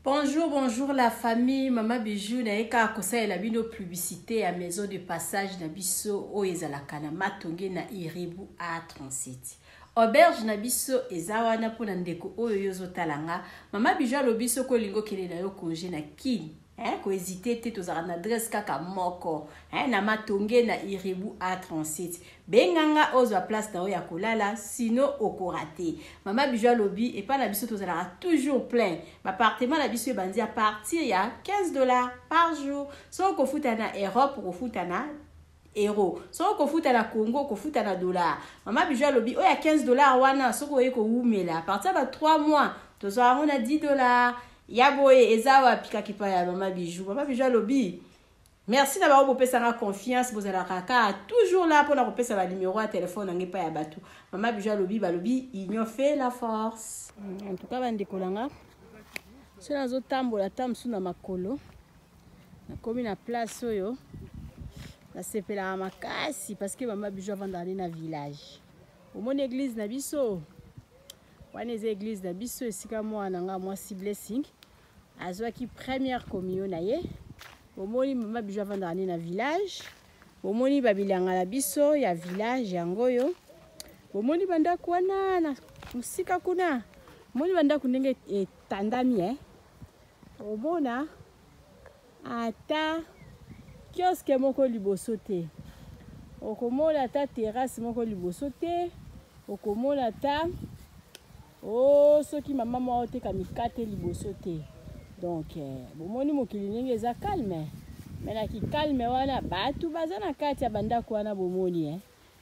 Bonjour, bonjour la famille, Mama Bijou naye kaka kosalela bino publicité ya maison de passage na biso oyo ezalaka na Matonge na Iribu A37. Auberge na biso eza wana mpona ndeko oyo yo ozotala nga. Mama Bijou alobi soki olingi okende na yo congé na Kin, eh, ko hésiter te, tozalaka na adresse kaka moko, eh, na Matonge na Iribu A37. Benga nga ozwa place na yo ya kolala, sinon okorate. Mama Bijou alobi epai na biso tozalaka toujours plein. Ba appartement na biso ebandi à partir ya 15 $ par jour. Soki okofuta na Europe, okofuta na euro. Soki okofuta na Congo, okofuta na dollar. Mama Bijou alobi oyo ya 15 $ wana, soki oye kowumela à partir ya ba 3 mois, tozwa yango na 10 $. Ya boye eza wapi kaka epai ya Mama Bijou. Mama Bijou alobi merci na bango bopesanga confiance, bozalaka kaka toujours là mpona kopesa banimero ya telefone nange epai ya bato. Mama Bijou alobi, balobi union fait la force. En tout cas, bandeko na nga, so nazotambola ata mosusu na makolo, nakomi na place oyo nasepelaka makasi parce que Mama Bijou avandaka nde na village. Omoni église na biso wana, eza église na biso esika mwana na nga mwasi Blessing azwaki première communion na ye. Bomoni, Mama Bijou avandaka nde na village. Bomoni babilanga na biso ya village yango oyo. Bomoni bandako wana na mosika kuna, omoni bandako ndenge etandami, eh? Omona ata kiosque moko liboso te, okomona ata terrasse moko liboso te, okomona ata o soki mama moko oteka mikate liboso te. Donc bomoni mokili ndenge eza calme, mais na kicalme wana bato baza na kati ya bandako wana. Bomoni, eh?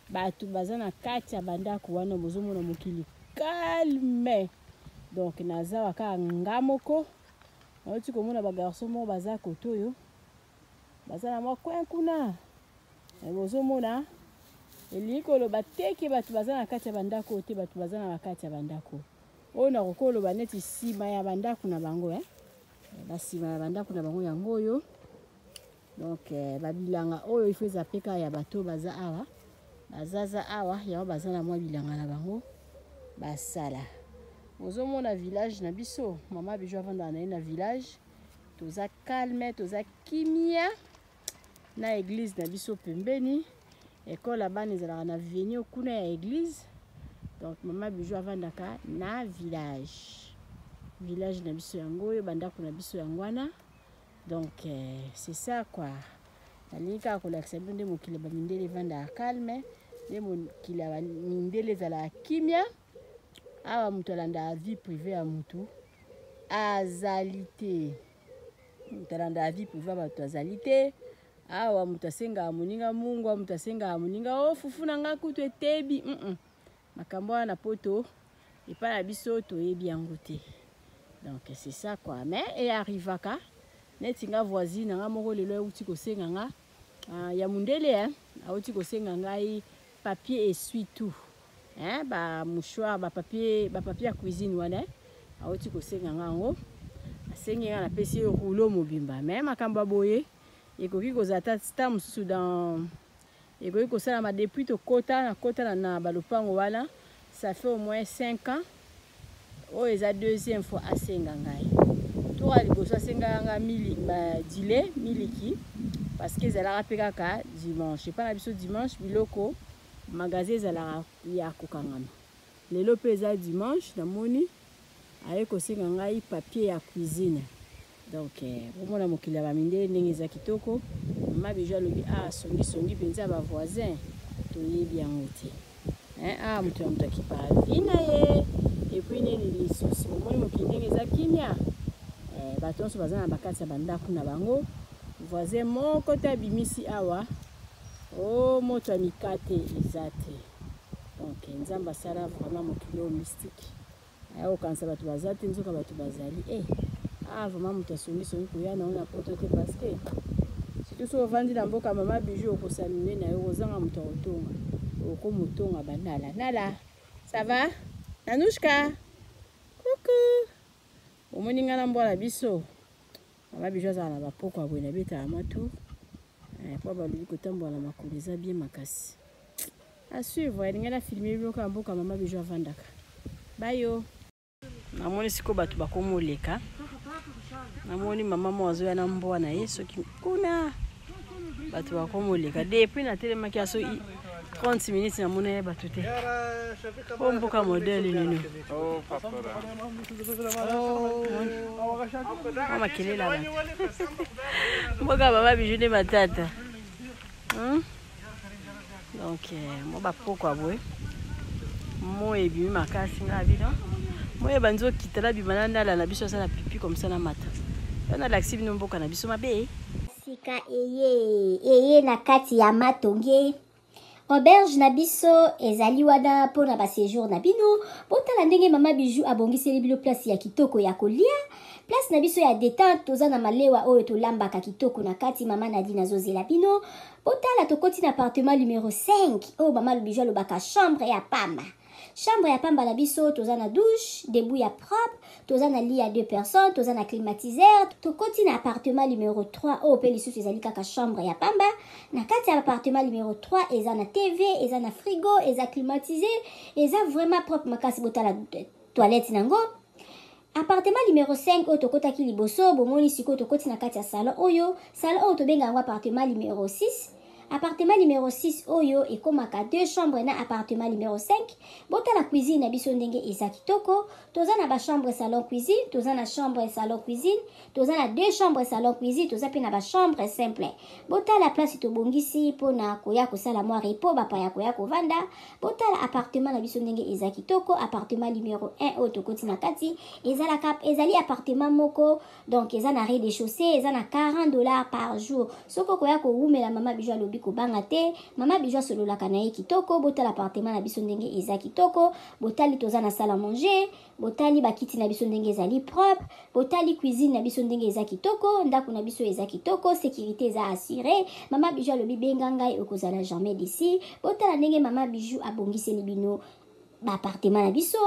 Bato baza na kati ya bandako wana, bozomona mokili calme. Donc naza kaka nga moko. Nauti komona bagarçon moko baza kote oyo, baza na mwa coin kuna. Bozomona, elingi koloba te ke bato baza na kati ya bandako oyo te. Bato baza na bakati ya bandako oyo, nakoki koloba neti nsima ya bandako na bango, eh? Basima ya bandako na bango yango oyo. Donc babilanga oyo ifo eza mpe kaka ya bato baza awa, bazaza awa, yango baza na mwa bilanga na bango basala. Ozomona village na biso, Mama Bijou avandaka na ye na village. Toza calme, toza kimia na église na biso pembeni. Ekole ya bana ezalaka na avenue kuna ya église. Donc Mama Bijou avandaka na village. Village na biso yango oyo, bandako na biso yango wana. Donc c'est ça quoi. Nalingi kaka kolakisa bino nde mokili ya bamindele evandaka calme, nde mokili ya bamindele ezalaka kimia. Awa moto alandaka vie privée ya motu azali te, moto alandaka vie privée ya bato azali te. Awa moto asengaka moninga mungwa, moto asengaka moninga o fufu na nga kutu etebi. Makambo wana na Poto, epai na biso toyebi yango te. Donc c'est ça quoi. Mais earrivaka neti nga voisine na nga moko lelo auti kosenga nga, ya mundele, hein, auti kosenga ngai papier essuie tout, hein, ba mouchoir, ba papier ya cuisine wana. Auti kosenga nga yango, asengi nga, napesi ye rouleau mobimba. Mais makambo ya boye ekoki kozala ta mosusu dans ekoki kosalama depuis tokota nakota na balopango wana, ça fait au moins 5 ans. Oyo eza deuxième fois asenga ngai. Tour ya liboso asengaka nga dile miliki parce que ezalaka mpe kaka dimanche. Epai na biso dimanche biloko magasin ezalaka ya kokangama. Lelo mpe eza dimanche, namoni aye kosenga ngai papier ya cuisine. Donc bomona mokili ya bamindele ndenge eza kitoko. Mama Bijou alobi ah, songisongi mpenza ya bavoisin toyebi yango te. Ah, moto ya moto akipaka vie na ye. Et puis nini lisusu? Omoni mokili ndenge eza kimia, bato nyonso baza na bakati ya bandako na bango. Voisin moko te abimisi awa o moto ya mikate eza te. Donc Nzambe asala vraiment mokili oyo mystique. Aya kokanisa bato baza te, nzoka bato bazali. Ah, vraiment moto asongisongi koya na yo na Poto te, parce que surtout soki ovandi na mboka Mama Bijou, okosanune na yo, kozanga moto ya kotonga, okomotonga banala nala. Ça va, Nanushka? Coucou. Omoni ngai na mbwa na biso. Mama Bijou azala na bapoko ya boye, nabetaka mwa tour mpo balobi kotambola na makolo eza bien makasi. À suivre, elingi na filme biloko ya mboka Mama Bijou avandaka bayo. Namoni sikoyo bato bakomoleka. Namoni mama moko azoya na mbwa na ye soki kuna bato bakomoleka depuis natelemaki aso 30 minutes namona ye bato te o mboka modele nini mwa makelele ya bato mboka baba biju nde matata hmm? Donc eh, mwa bapokwa boye moi ebimi makasi ngai bino moi ebandi okita nabima na nala na biso asala pipi komsa na mata yo nalakisi bino mboka na biso mabe. Sika eye eye na kati ya Matonge. Auberge na biso ezali wana mpo na basejour na bino. Botala ndenge mama Bijou abongiseli bino place ya kitoko ya kolia. Place na biso ya detente, toza na malewa oyo tolambaka kitoko na kati. Mama Nadine azozela bino. Botala, tokoti na appartement numero 5 oyo mama Bijou alobaka chambre ya pamba. Chambre ya pamba na biso, toza na douche debout ya propre, toza na lit ya deux personnes, toza na climatiseur. Tokoti na appartement numero 3 oyo mpe lisusu ezali kaka chambre ya pamba. Na kati ya appartement numero 3 eza na TV, eza na frigo, eza climatisé, eza vraiment propre makasi. Botala toilette nango. Appartement numero 5 oyo tokotaki liboso, bomoni sikoyo tokoti na kati ya salon oyo. Salon oyo tobenga yango appartement numero 6. Appartement numero 6 oyo ekomaka deux chambres na appartement numero 5. Botala cuisine na biso ndenge eza kitoko. Toza na ba chambre salon cuisine, toza na chambre salon cuisine, toza na deux chambres salon cuisine, toza pe na ba chambre simple. Botala place tobongisi mpona koya kosala mwa repos, bapaya koya kovanda. Botala appartement na biso ndenge eza kitoko. Appartement numero 1 oyo tokoti na kati ezalaka, ezali appartement moko, donc eza na rez-de-chaussée, eza na 40 $ par jour. Soki okoya kowumela, mama Bijou alobi kobanga te. Mama Bijou asololaka na ye kitoko. Botala appartement na biso ndenge eza kitoko. Botali, toza na salle à manger. Botali bakiti na biso ndenge ezali propre. Botali cuisine na biso ndenge eza kitoko. Ndako na biso eza kitoko, sécurité eza assuré. Mama Bijou alobi benga ngai, okozala jamais déçu. Botala ndenge mama Bijou abongiseli bino baappartement na biso.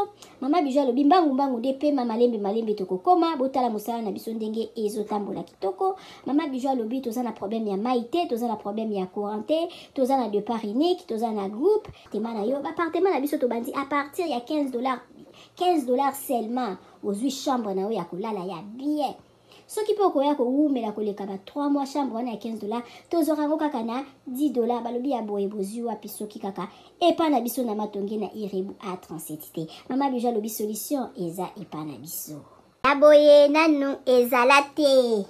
Mama Bijou alobi mbangu mbangu nde pema, malembe malembe tokokoma. Botala mosala na biso ndenge ezotambola kitoko. Mama Bijou alobi toza na problème ya mai te, toza na problème ya courant te, toza na départ unique, toza na groupe tema na yo. Baappartement na biso tobandi à partir ya 15 $, 15 $ seulement, ozwi chambre na yo ya kolala ya bien. Soki mpe okoya kowumela koleka ba 3 mois, chambre wana ya 15 $, tozwaka yango kaka na 10 $. Balobi ya boye bozwi wapi soki kaka epa na biso na Matonge na Irebu A37 te? Mama Bijou alobi solution eza epa na biso. Ya boye nanu ezala te.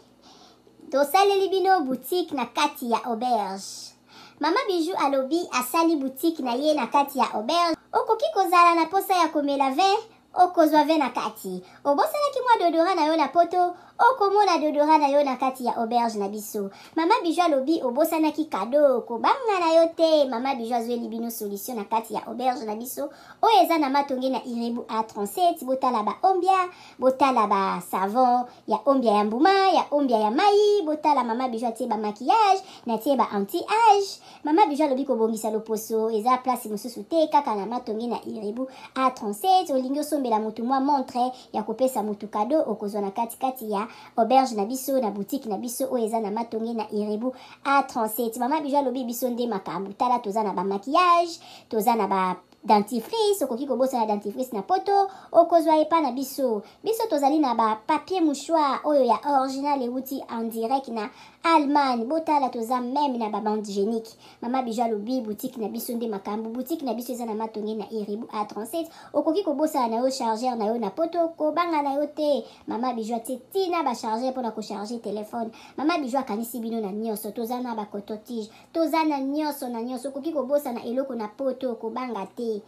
Tosaleli bino boutique na kati ya auberge. Mama Bijou alobi asali boutique na ye na kati ya auberge. Okoki kozala na posa ya komela vin, okozwa vin na kati. Obosanaki mwa déodorant na yo na Poto, okomona déodorant na yo na kati ya auberge na biso. Mama Bijou alobi obosanaki cadeau, kobanga na yo te. Mama Bijou azweli bino solution na kati ya auberge na biso oyo eza na Matonge na Irebu A37. Botala ba ombia, botala ba savon ya ombia ya mbuma, ya ombia ya mai. Botala, mama Bijou atie ba maquillage, natie ba anti âge. Mama Bijou alobi kobongisa loposo eza place mosusu te, kaka na Matonge na Irebu A37. Olingi osombela motu mwa montre ya kopesa motu cadeau, okozwa na katikati ya auberge na biso, na boutique na biso oyo eza na Matonge na Irebu A37. Mama Bijou alobi biso nde makambo. Tala, toza na bamaquillage, toza na ba dentifrice. Okoki kobosana dentifrice na Poto, okozwa epa na biso. Biso tozali na bapapier mouchoir oyo ya original euti en direct na Allemagne. Botala, toza même na babande hygiénique. Mama Bijou alobi boutique na biso nde makambo. Boutique na biso eza na Matonge na Iribu A37. Okoki kobosana na yo chargeur na yo na Poto, kobanga na yo te. Mama Bijou atie ntina bachargeur mpona kocharge telefone. Mama Bijou akanisi bino na nyonso. Toza na bacoton-tige, toza na nyonso na nyonso. Okoki kobosana eloko na Poto, kobanga te.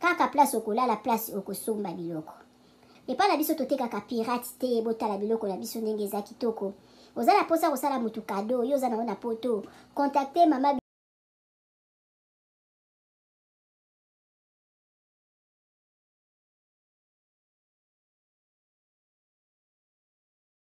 Kaka place okolala, place okosomba biloko epai na biso. Totekaka pirate te. Botala biloko na biso ndenge eza kitoko. Oza na mposa kosala motu cadeau, yo oza nango na Poto, contacte mama.